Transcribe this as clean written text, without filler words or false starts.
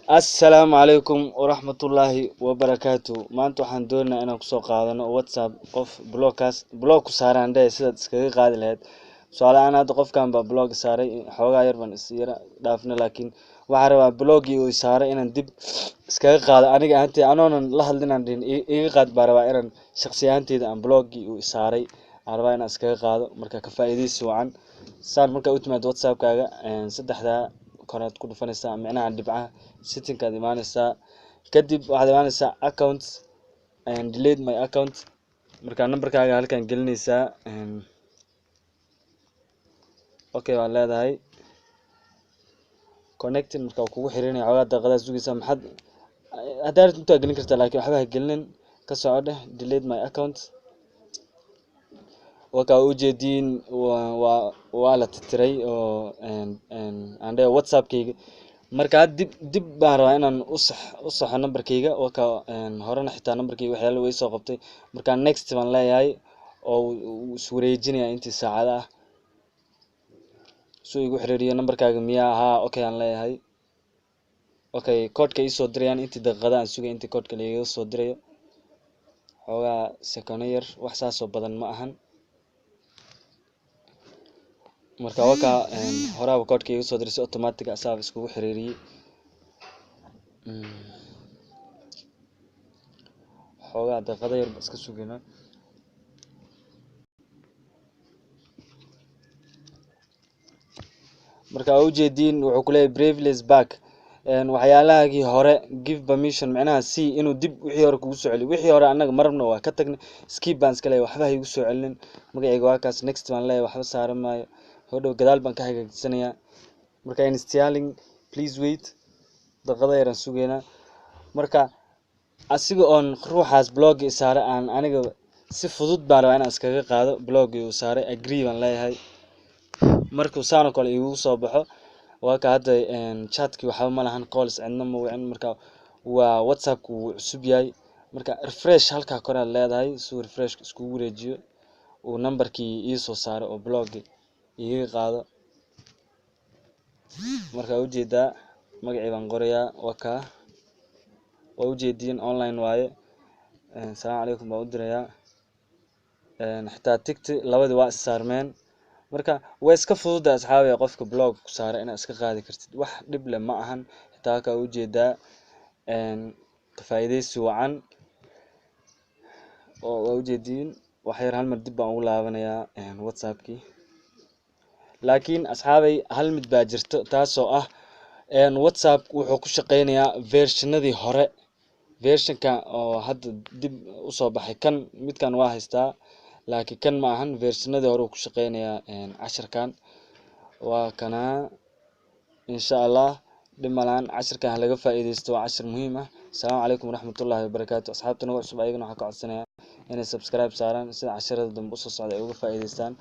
Assalaamu calaykum waraxmatullaahi wabarakaatu. Maanta waxaan doonaynaa inaan kusoo qaadano WhatsApp qof blockkaas block ku saaraan dhe sidaad iskaga qaadi lahayd. Tusaale ahaan, hadda qofkan baa block saaray, xoogaa yar baan is yara dhaafna, laakiin waxaan rabaa blockgii uu saaray inaan dib iskaga qaado aniga ahaantey, anoonan la hadlin, aan dhihin iga qaad. Baa rabaa inaan shaqsi ahaanteyda aan blockgii uu saaray aan rabaa inaan iskaga qaado. Marka ka faa'iidaysi wacan. Saan markaa u timaado WhatsAppkaaga, saddexdaa koraad ku dhufanaysaa, micnaha dhibcaha, settingkaad imaanaysaa. Kadib waxaad imaanaysaa account and delete my account. Marka numberkaaga halkan gelinaysaa, okay waad leedahay, connecting. Marka wuu kugu xirinaya, xoogaa daqiiqadaad sugaysaa. Maxaad haddaa rabtid intaa gelin kartaa, laakiin waxba ha gelinin, ka soco dheh delete my account. Wakaa ujeediin, waa la tirtiray oo aan dhahay WhatsAppkayga. Marka hadda dib baan rabaa inaan u saxo numberkayga. Wakaa horena xitaa numberkayga waxyaalo way soo qabtay. Marka next baan leeyahay oo wuu iswareejinaya intii saacada ah suu igu xiriiriyo. Numberkaaga miyaa ahaa? Okay aan leeyahay. Okay, koodhka iisoo dirayaan intii daqiiqada aan sugay, intii koodhka laigaga soo dirayo, xoogaa sekono yar, wax saasoo badan ma ahan. Marka wakaa horaaba koodhka iga soo diray, si automatic ah asaaba iskugu xiriiriyey. Xoogaa daqiiqado yar baan iska sugaynaa. Marka waa ujeediin, wuxuu ku leeyahay privilege back, waxyaalahaagii hore, give permission, micnaha si inuu dib wixii hore kugu soo celiyo. Wixii hore annaga marabna, waa ka tagnay. Skip baan iska leeyahay, waxba ha igu soo celinin. Magacayga waa kaas, next baan leeyahay, waxba saaran maayo, hodhow gadaal baan ka hagaajisanayaa. Marka installing, please wait, daqiiqado yaraan sugaynaa. Marka asiga oon ruuxaas blockgii saaray aan aniga si fudud baan rabaa inaan iskaga qaado blockgii uu saaray. Agree baan leeyahay. Markuu saan oo kale iigu soo baxo, waa ka hadda chatkii waxba ma lahan, calls cidna ma wicin. Marka waa WhatsAppku wuu cusub yahay. Marka refresh halkaa kore aad leedahay si uu refresh iskugu wareejiyo, uu numberkii ii soo saaro oo blockgii iiga qaado. Marka ujeedaa, magacii baan qorayaa, waa kaa, waa ujeediin, online waaye. Asalaamu calaykum baan u dirayaa. Xitaa tigti labadii waa is saarmeen. Marka way iska fududahay, asxaabi, qofka block ku saaray inaad iska qaadi kartid, wax dhib leh ma ahan. Xitaa halkaa ujeedaa, ka faa'iidaysi wacan oo waa ujeediin. Wax yar hal mar dib baan ugu laabanayaa WhatsAppkii. Laakiin asxaabay, hal mid baa jirto, taasoo ah WhatsApp wuxuu ku shaqeynayaa versionadii hore. Versionka oo hadda dib usoo baxay, kan midkan waa haystaa, laakiin kan ma ahan. Versionadii hore uu ku shaqeynayaa. Casharkan waa kanaa, insha Allah dhib malaan. Casharkan ha laga faa'iidaysto, waa cashar muhiim ah. Asalaamu calaykum waraxmatullaahi wabarakaatu. Asxaabta nagu cusub ayagana waxaan ka codsanayaa inay subscribe saaraan sida casharada dambe usoo socda ay uga faa'iidaystaan.